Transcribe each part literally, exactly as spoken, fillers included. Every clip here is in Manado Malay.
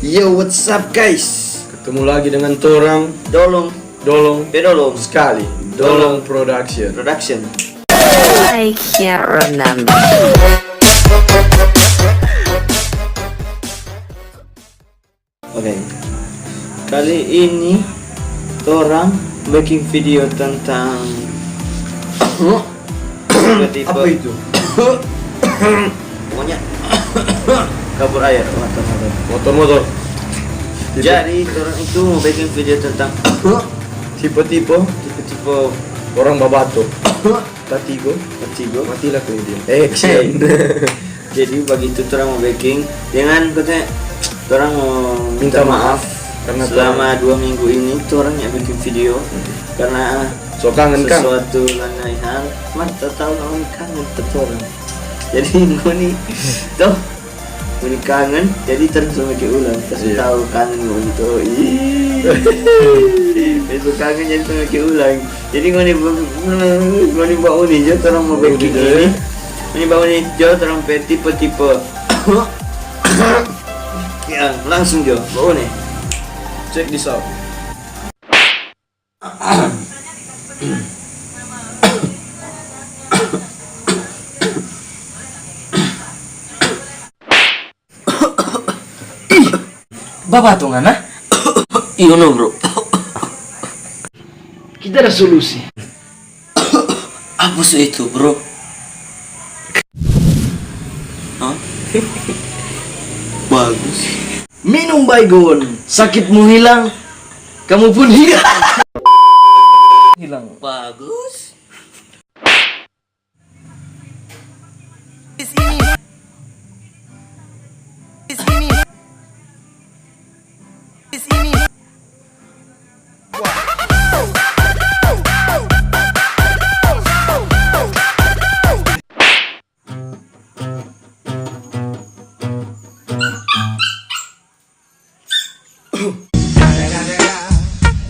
Yo, what's up, guys? Ketemu lagi dengan torang Dolong. Dolong. Pe Dolong. Sekali. Dolong Production. Production. I can't remember. Oke. Kali ini torang bikin video tentang tipe-tipe. Apa itu? Pokoknya kabur air, motor-motor. Motor-motor. Tipe. Jadi, torang itu mo bikin video tentang tipe-tipe. Tipe-tipe orang babato. Katigo. Katigo. Matilah kau dia. Action. Jadi, bagitu torang mo bikin. Dengan kata torang mo minta maaf karena selama dua minggu ini torang yang bikin video. Karena so kangen, kan? Sesuatu lanai hal, mar ta tau ngoni kangen pa torang. Jadi ngoni, toh, ngoni kangen, jadi torang so make ulang. Kasi tau kangen ngoni, toh. Ih. So kangen, jadi so make ulang. Jadi ngoni ba-, ngoni bauni jo, torang mo bikin ini. Ngoni bauni jo, torang pe tipe-tipe. Ya, langsung jo, bauni. Check this out. Babato ngana? Iyo no, bro. Kita ada solusi. Apa so itu, bro? Hah? Bagus. Minum Baygon, sakitmu hilang, kamu pun hilang. Hilang. Bagus. Di sini. Di sini. Di sini.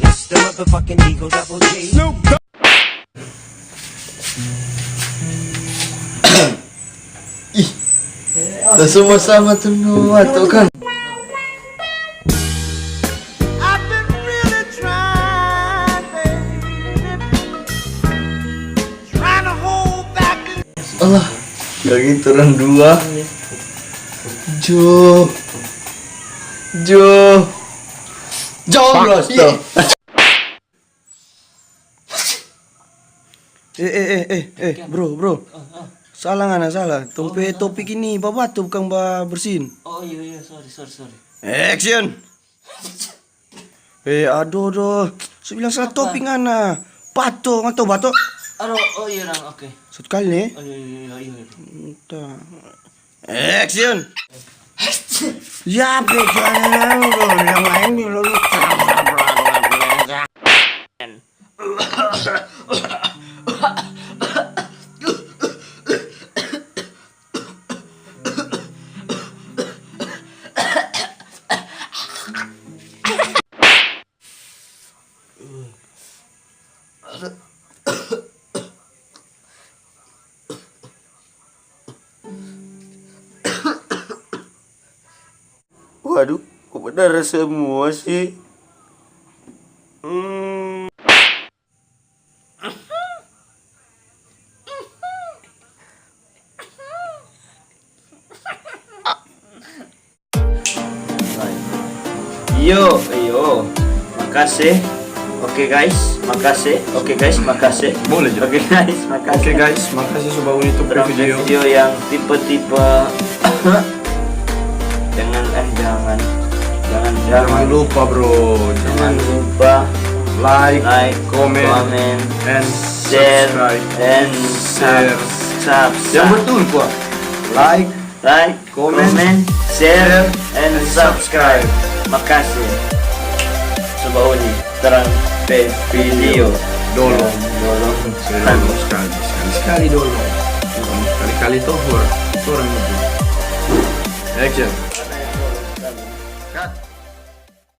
It's the motherfucking Eagle Double G. Ih, ta sama-sama tu no, atau kan? I've been really trying, baby. Alah, lagi turun dua. Jo. Jo. Joblos, iya. Eh, eh, eh, eh, eh, bro, bro. Salah ngana, salah. Tong pe topik ini babato, bukang babersihin. Oh, iya, iya, sorry, sorry, sorry. Action. Eh, aduh, aduh. So bilang salah topik ngana. Bato, ngana tau bato? Aduh, oh iya, nang, oke. Satu kali nih. Oh, iya, iya, iya, iya, iya. Entah. Action. Ya, pegang lu, yang lain dulu, lu. Waduh, kok berdarah semua sih? Hmm. Yo, yo. Makase. Oke, guys, makase. Oke, guys, makase. Boleh, Jo. Oke, guys, makase. Oke, guys, makase so bauni tu pe video. Video yang tipe-tipe. Jangan, eh, jangan. Jangan, jangan. Jangan lupa, bro. Jangan lupa like, comment, and share, subscribe. And share. Sub-, subscribe. Yang betul, gua. Like, like, comment, share, and subscribe. Makase. So bauni torang pe video. Dolong. Dolong. Serius sekali, sekali, sekali dolong. Sekali-kali toh orang, orang itu. Action.